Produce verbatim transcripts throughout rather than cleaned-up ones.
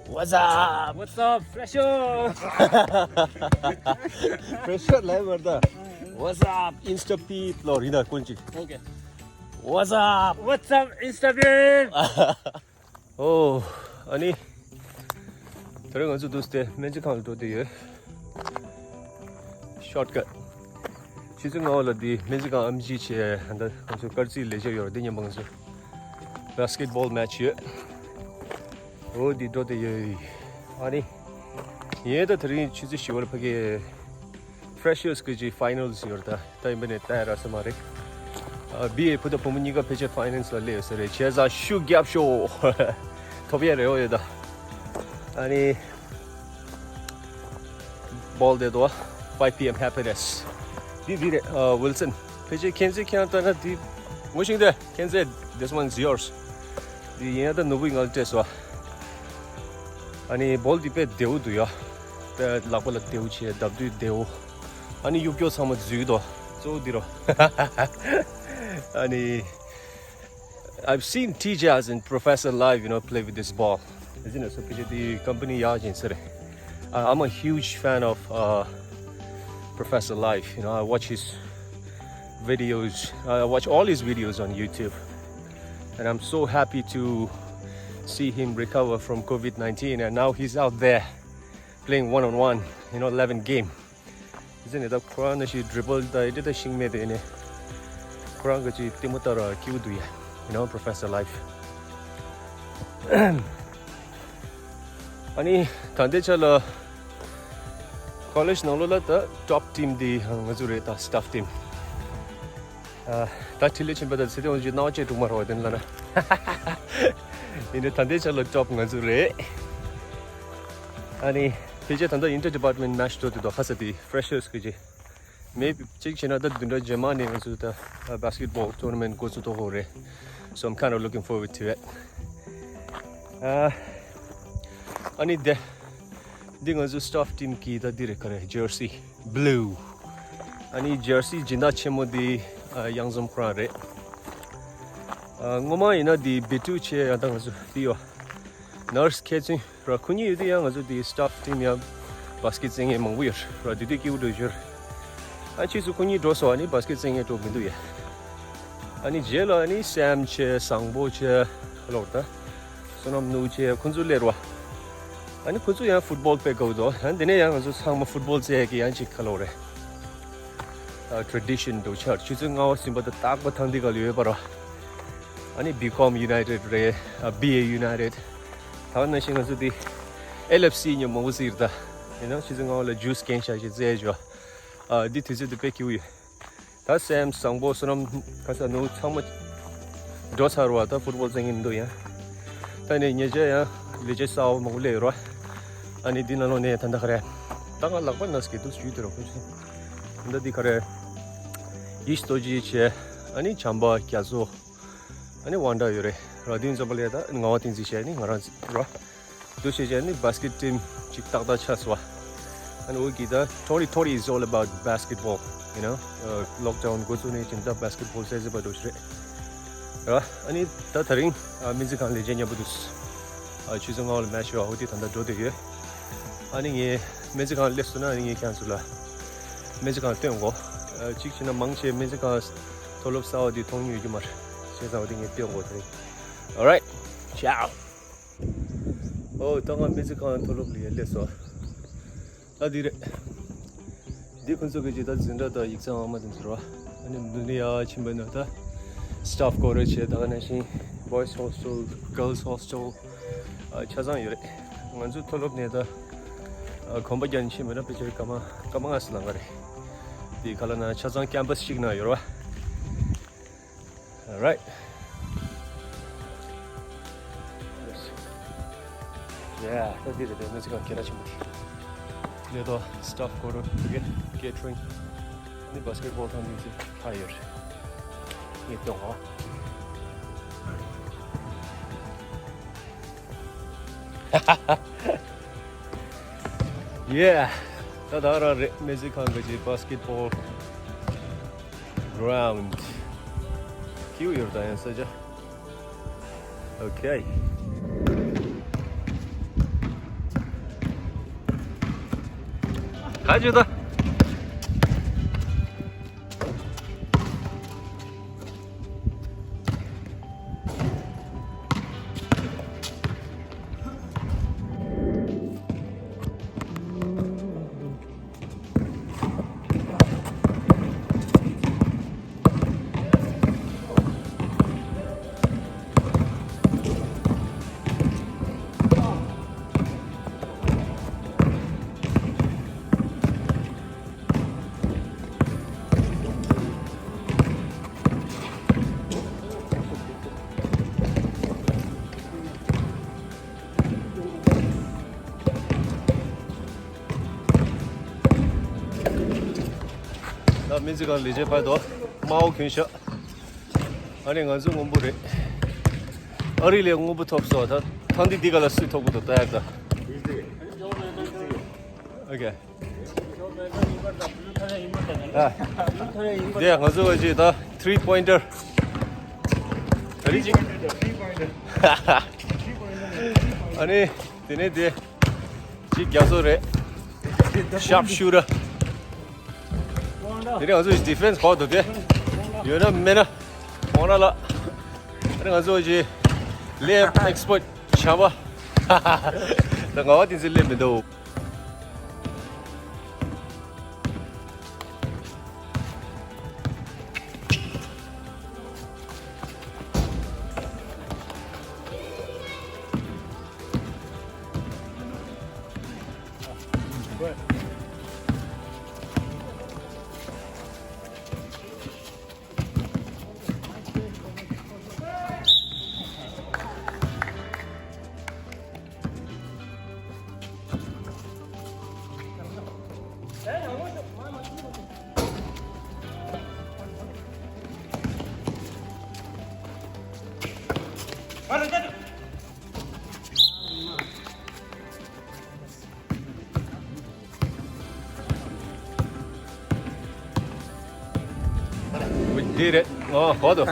What's up? What's up, Fresho? Fresho ལབ་མ་རེད་ད། What's up, Insta Pete? ལོ་རིན་ད་ཀུན་ཅིག Okay. What's up? What's up, Insta Pete? ཨོ། ཨ་ནི། དེ་རིང་ང་ཚོ་འདུག་སྟེ་སྨན་རྩིས་ཁང་ལ་འགྲོ་བསྡད་ཡོད། Shortcut. ཆུ་ཚོད་ལྔ་པ་ལ་འདི་སྨན་རྩིས་ཁང་ཨེམ་ཆི་བྱས། ཨ་ད་ང་ཚོ་སྐར་རྩིས་ལས་བྱེད་ཡོད་རེད། འདི་ཉིན་མོ་ང་ཚོ་basketball match ཡོད། འོ་འདི་འགྲོ་བསྡད་ཡོད། ཨ་ནི། ངས་ད་དེ་རིང་ཆུ་ཚོད་བཞི་པ་ལ་ཕ་གི་Freshers གི་ཅིག་finals ཡོད་རེད་ད། ད་ཡིན་པ་ནས་ལྟ་ཡ་རག་ས་མ་རེད། ཨ། བི་ཨེ་བུ་དང་བུ་མོ་གཉིས་ཀ་ཕལ་ཆེར་finals ལ་སླེབས་ཡོད་ས་རེད། བྱས་ཙང་ཤུགས་རྒྱབ་ཤོག་ཐོབ་ཡ་རེ་བ་ཡོད་ད། ཨ་ནི། ball དེ་དོ། five P M happiness. འདི་འདི་རེད། ཨ། Wilson. ཕལ་ཆེར་མཁྱེན་གསལ་ཁྱེད་རང་ལྟ་ན་འདི་ངོ་ཤེས་དེ། མཁྱེན་གསལ། This one's yours. འདི་ཡིན་ཡ་ད་ནོར་བུའི་ངལ་སྤྲད་སོ། ཨ་ནི་ball འདི་དཔེ་བདེ་བོ་འདུག་ཡ། དཔེ་ལག་པ་ལ་བདེ་བོ་བྱས། བརྡབ་དུས་བདེ་བོ། ཨ་ནི་གཡུག་སྐྱོག་ཚང་མ་འཛུལ་འདུག་གཙོ་བོ་འདི་རོ། ཨ་ནི། I've seen teachers and professor live, you know, play with this ball. Isn't it? So, ཕལ་ཆེར་འདི་company ཡག་ཅིག་ཡིན་ས་རེད། Uh, I'm a huge fan of, uh, Professor Live. You know, I watch his videos. I watch all his videos on YouTube. And I'm so happy to see him recover from COVID nineteen. And now he's out there playing one on one, you know, eleven game. Isn't it? ད་ཁོ་རང་ནང་བཞིན་dribble ད་ཨེ་འདྲ་ད་ཤེས་མེད་དེ་ནས། ཁོ་རང་གི་ཅིག་ལྟད་མོ་ལྟ་ར་སྐྱིད་པོ་འདུག་ཡ། You know, Professor Live. ཨ་ནི་ད་ལྟའི་ཆ་ལ་college ནང་ལོགས་ལ་ད་top team འདི་ང་ཚོ་རེད། ད་staff team. ཨ། ད་འཕྲིན་ལས་ཆེན་པོ་ད་ཚེ་དེ་འོང་ཅིག་སྣང་བ་བྱེད་འགྲོ་མ་རོགས་དེ་ལ་ན། ཡིན་ནའི་ད་ལྟའི་ཆ་ལ་top ང་ཚོ་རེད། ཨ་ནི་ཕལ་ཆེར་ད་ལྟ་inter department match འགྲོ་དུས་དོ་ཁ་ས་དེ་freshers གི་ཅིག་མེད་ཅིག་བྱས་ན་ད་བདུན་ཕྲག་རྗེས་མ་ནས་ང་ཚོ་ད་basketball tournament འགོ་བཙུགས་ཐུབ་ཀྱི་རེད། So I'm kind of looking forward to it. ཨ། ཨ་ནི་དེ། འདི་ང་ཚོ་staff team གི་ད་འདི་རེད། ག་རེ། jersey blue. ཨ་ནི་jersey སྦྱིན་བདག་ཆེན་མོ་འདི་ཨ་གཡང་འཛོམས་ཁོ་རང་རེད། ཨ། སྔོན་མ་ཡིན་ན་འདི་བི་ཊུ་བྱས་ཡང་ད་ང་ཚོ་འདི་ཡོད། nurse མཁས་བཙུན་ར། ཁོ་གཉིས་ཡོད་དུས་ཡང་ང་ཚོ་འདི་staff team ཡང་basket རྩེད་མཁན་མང་པོ་ཡོད་ར། འདི་དུས་སྐྱིད་པོ་འགྲོ་ཞོར། ཨ། ཕྱིས་སུ་ཁོ་གཉིས་འགྲོ་སོང་། ཨ་ནི་basket རྩེད་མཁན་འགྲོ་མི་འདུག་ཡ། ཨ་ནི་རྗེས་ལ་ཨ་ནི་སེམ་བྱས། བཟང་པོ་བྱས། ལོག་ད། བསོད་ནམས་ནུ་བྱས། ཁོ་ཚོ་སླེབས་རོ། ཨ་ནི་ཁོ་ཚོ་ཡང་football དཔེ་དགའ་བོ་འདུག་ཨ་ནི་དེ་ནས་ཡང་ང་ཚོ་ཚང་མ་football རྩེད་ཀྱི་ཡང་ཅིག་ག་ལོག་རེད། ཨ། tradition འདུག་ཆར་ཆུ་ཚོད་ལྔ་པ་ཟིན་པ་དང་རྟག་པ་ཐང་འདི་ག་ལ་ཡོད་པ་ར། ཨ་ནི་B Com United རེད། ཨ། B A United། ད་ནང་བཞིན་ང་ཚོ་འདི་L F C ཉོ་མང་པོ་ཟིག་རེད་ད། ཡིན་ནའང་ཆུ་ཚོད་ལྔ་པ་ལ་ཇུས་གན་ཤག་ཞིག་རྩེད་འཇོག་ཨ། འདི་དུས་ཚོད་འདི་དཔེ་སྐྱིད་པོ་ཡོད། ད་སེམ་བཟང་པོ་བསོད་ནམས་ག་ས་ནུ་ཚང་མ་འགྲོ་ཚར་བ། ད་football རྩེད་མཁན་མི་འདུག་ཡ། ད་ནི་ཉེ་ཆར་ཡང་ལས་བྱེད་གསར་པ་མང་པོ་སླེབས་ཡོད་ར། ཨ་ནི་འདི་ནང་ལོགས་ནས་ད་ལྟ་ག་རེ། ད་ང་ལག་པ་ན་སྐྱིད་སྡུག་ཞུས་དེ་རོ་ཁོ་ཚོ། ད་འདི་ག་རེ། ཡེ་ཤེས་རྡོ་རྗེ་བྱས། ཨ་ནི་བྱམས་པ་རྒྱ་མཚོ། ཨ་ནི་དབང་གྲགས་ཡོད་རེད་ར། དེ་འཛོམས་པ་ལས་ད་ངག་དབང་བསྟན་འཛིན་བྱས། ཨ་ནི་ང་རང་ར། འདུ་བྱེད་ཀྱི་ནི་basket team ཅིག་ཏག་ཏག་ཆགས་སོང་བ། ཨ་ནི་འོ་གི་ད་twenty twenty is all about basketball, you know. Lockdown འགོ་བཙུགས་ནས་ཅིག་ད་basketball རྩེད་རྩེད་པ་འགྲོ་ཞིག་རེད། ར། ཨ་ནི་ད་ད་རིང་སྨན་རྩིས་ཁང་ལས་བྱེད་མཉམ་པོ་འདུག་ཨ། ཆུ་ཚོད་ལྔ་པ་ལ་match ཡོད། འོ་དེ་ད་ལྟ་འགྲོ་བསྡད་ཡོད། ཨ་ནི་ངས་སྨན་རྩིས་ཁང་སླེབས་སོང་ན་ཨ་ནི་ངས་ཁྱེད་ཚོ་ལ་སྨན་རྩིས་ཁང་སྟོན་དགོས། ཨ། གཅིག་བྱས་ན་མང་ཆེ་སྨན་རྩིས་ཁང་མཐོ་སློབ་གསར་པ་དེ་མཐོང་མྱོང་ཡོད་ཀྱི་མ་རེད། བྱས་ཙང་འོ་དེ་ངས་སྟོན་དགོས་ད་རིང་། All right, ciao. ཨོ། ད་ང་སྨན་རྩིས་ཁང་མཐོ་སློབ་ལ་ཡར་སླེབས་སོང་། ད་འདི་རེད། འདི་ཁོང་ཚོ་གི་ཅིག་ད་འཛིན་གྲྭ་དང་ཡིག་ཚང་ཨ་མ་དེ་ཚོ་རེད་བ། ཨ་ནི་མདུན་ནས་ཡར་ཕྱིན་པ་ན་ད་staff quarter བྱས། ད་ག་ནང་བཞིན་boys hostel, girls hostel ཨ་ཆ་ཚང་ཡོད་རེད། ང་ཚོ་མཐོ་སློབ་ནས་ད་ཨ་གོམ་པ་རྒྱག་ནས་ཕྱིན་པ་ན་ཕལ་ཆེར་སྐར་མ་སྐར་མ་ལྔ་ཙམ་ལང་གི་རེད། འདི་ག་ལབ་ན་ཆ་ཚང་campus གཅིག་ནང་ཡོད་རེད་བ། All right. Yeah, ད་འདི་རེད་དེ། སྨན་རྩིས་ཁང་གི་ར་ཆེན་པོ་དེ། ལས་ཐོག staff quarter དེ་ག catering ནི་basketball ཐང་མི་ཚེ་ལྷག་ཡོད་རེད། ངས་སྟོན་གོ། Yeah. ད་ད་རང་རེད། སྨན་རྩིས་ཁང་གི་ཅིག་basketball ground སྐྱིད་པོ་ཡོད་རེད། ད་ཡང་ས་ཆ། Okay. ག་ཅི་ད། ད་སྨན་རྩིས་ཁང་ལས་བྱེད་ཕར་དོ། དམར་པོ་གྱོན་ཤག་ཨ་ནི་ང་ཚོ་སྔོན་པོ་རེད། ཨ་རི་ལས་སྔོན་པོ་ཐོབ་སོང་། ད་ཐང་འདི་འདི་ག་ལ་སུས་ཐོབ་གི་འདུག་ད་ཡར་ད། ཨོ་ཁེ། དེ་ང་ཚོ་བ་ཅིག་ད་three pointer། ག་རེ་ཅིག་ཨ་ནི་དེ་ནས་དེ་ཅིག་རྒྱག་སོ་རེད། Sharpshooter། དེ་ནས་ང་ཚོ་defense གོ་འདུག་དེ། ཡོད་ན་མེད་ན། ཁོང་ར་ལ། ཨ་ནི་ང་ཚོ་བ་ཅིག་ལས་expert ཆགས་པ། ད་ང་བ་དེ་ཚོ་ལས་མི་འདུག་འདི་རེད། ཨོ་གོ་དོ།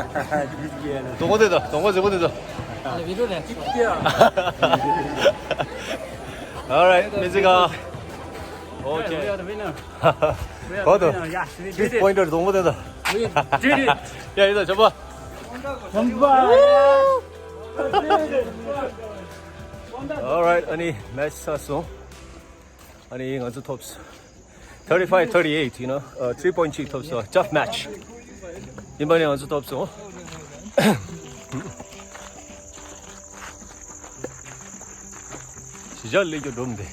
དོང་དེ་དོ། དོང་ཟེ་གོ་དེ་དོ། All right, Michigan. Okay. We are the winner. We are གོ་དོ། The winner. Yes, we did it. This pointer དོང་དེ་དོ། We did it. ཡ་ཡིན་ད་ཆོག་པ། All right, ཨ་ནི་match ཚར་སོང་། ཨ་ནི་ང་ཚོ་ཐོབ་སོང་། Thirty five thirty eight, you know, uh, three point གཅིག་ཐོབ་སོང་། Tough match ཡིན་པ་ནི་ང་ཚོ་ཐོབ་སོང་། གཞིས་ཆགས་ལས་རྒྱུ་འགྲོ་མི་འདུག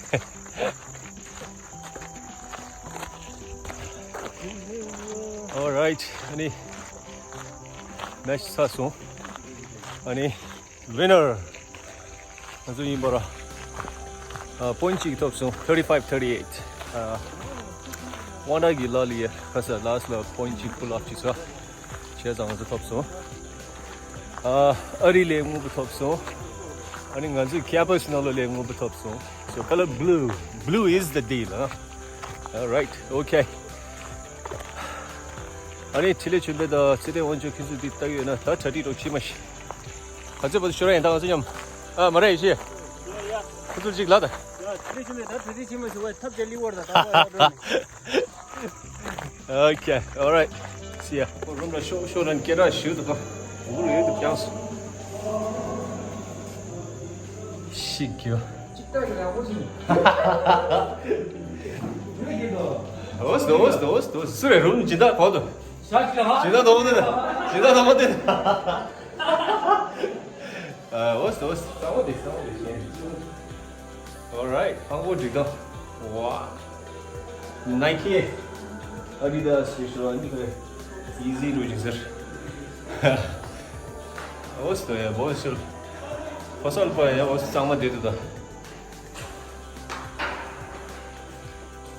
All right, ཨ་ནི་match ཚར་སོང་། ཨ་ནི། Winner ང་ཚོ་ཡིན་པ་ར། ཨ། point གཅིག་ཐོབ་སོང་། thirty five thirty eight. ཨ། དབང་གྲགས་ཀྱི་ལག་ལ་ཡ་ཁ་ས་last ལ་point གཅིག་pull off བྱས་ཙང་ང་ཚོ་ཐོབ་སོང་། ཨ། ཨ་རི་ལས་སྔོན་པོ་ཐོབ་སོང་། ཨ་ནི་ང་ཚོའི་campus ནང་ལ་ལས་སྔོན་པོ་ཐོབ་སོང་། So color blue, blue is the deal, huh? All right, okay. ཨ་ནི་ཕྲིན་ལས་ཆོས་འཕེལ་དང་ཚེ་བརྟན་དབང་ཕྱུག་ཁྱེད་ཚོ་འདི་ལྟ་གི་ཡོད་ན་ད་གྲ་སྒྲིག་རོགས་བྱེད་མ་ཤེས། ག་ཚོད་བར་དུ་ཤོར་ཡ་ཡིན་ད་ང་ཚོ་མཉམ། ཨ་མ་རེད་ཤེས། ཁོ་ཚོར་ཅིག་ལབ་དང་། ཡ་ད་རེས་ཕྱིན་མེད་ད་ད་རེས་ཕྱིན་མ་ཞུ་བ་ཐབས་ཅན་ལི་ཝར་དང་ད་པ་ཡ་འགྲོ་ནས། Okay, all right. See ya. ཁོ་རུམ་ལ་ཤོག་ཤོག་ལ་སྐད་གྲགས་ཞུ་དུ་ག་འུར་ཡོད་དུ་ཀྱང་སོང་། ཤིག་གྱོ། ཅིག་ལྟ་གི་ཡག་པོ་ཞིག་འོས་དོ་འོས་དོ་འོས་དོ་སུ་རེད་རུམ་སྦྱིན་བདག་གོ་དོ། ཞག་ཅིག་ཧ། སྦྱིན་བདག་དོ་མོ་དེ་སྦྱིན་བདག་དོ་མོ་དེ། ཨ། འོས་འོས། གཙང་མ་དེ་གཙང་མ་དེ་བྱས། All right. ཧང་གོ་འགྲིག་དང་། ཝ། Nike, Adidas ཞེས་ཞུ་བ་འདི་ཁོས་easy རུ་ཅིག་ཟེར། འོས་དོ་ཡ་འོས་ཤོར། ཕོ་སོལ་པ་ཡ་འོས་གཙང་མ་དེ་དུ་ད།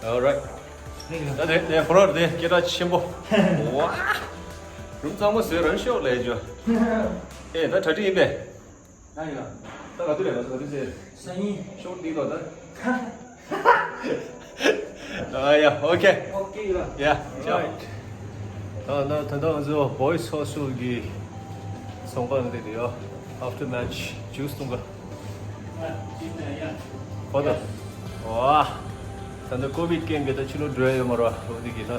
All right. ད་དེ་དེ་ཁོ་ར་དེ་སྐད་གྲགས་ཆེན་པོ། ཝ། རུམ་གཙང་མ་བཟོས་རང་ཤོག་ལས་ཅོ། ཨེ་ད་གྲ་སྒྲིག་ཡིན་པས། ཡ་ཡ། ད་ག་དུས་ལས་ང་ཚོ་ག་དུས་ཟེར། སང་ཉིན། ཤོག་འདི་ལོ་ད། ཨ་ཡ། Okay. Okay ལ། Yeah. All right. ད་ད་ད་ང་ཚོ་Boys Hostel གི་ ཚོང་ཁང་འདི་དེ་ཡོད། After match juice འཐུང་ག་ཁོ་ད། ཝ། ད་འདི་ཀོ་བིད་རྐྱེན་གྱིས་ད་ཕྱི་ལོགས་འགྲོ་ཡ་ཡོད་མ་རེད་བ། འོ་འདི་གི་ད།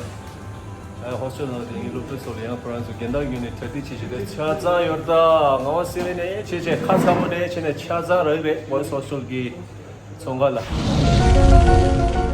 ཨ་ཧོ་སི་ཊེལ་ནང་དེ་ངའི་སློབ་ཕྲུག་ཚོ་ལ་ཡང་ཁོ་རང་ཚོ་རྒན་བདག་ཡོད་ནས་གྲ་སྒྲིག་བྱེད་བྱེད་དེ་ཆ་ཚང་ཡོད་ད། ང་བ་སི་ལི་ནས་བྱེད་བྱེད་ཁ་ཚ་པོ་ནས་བྱེད་ནས་ཆ་ཚང་རག་རེད་བོ་ཡིས་ཧོ་སི་ཊེལ་གི་ཚོང་ཁང་ལ།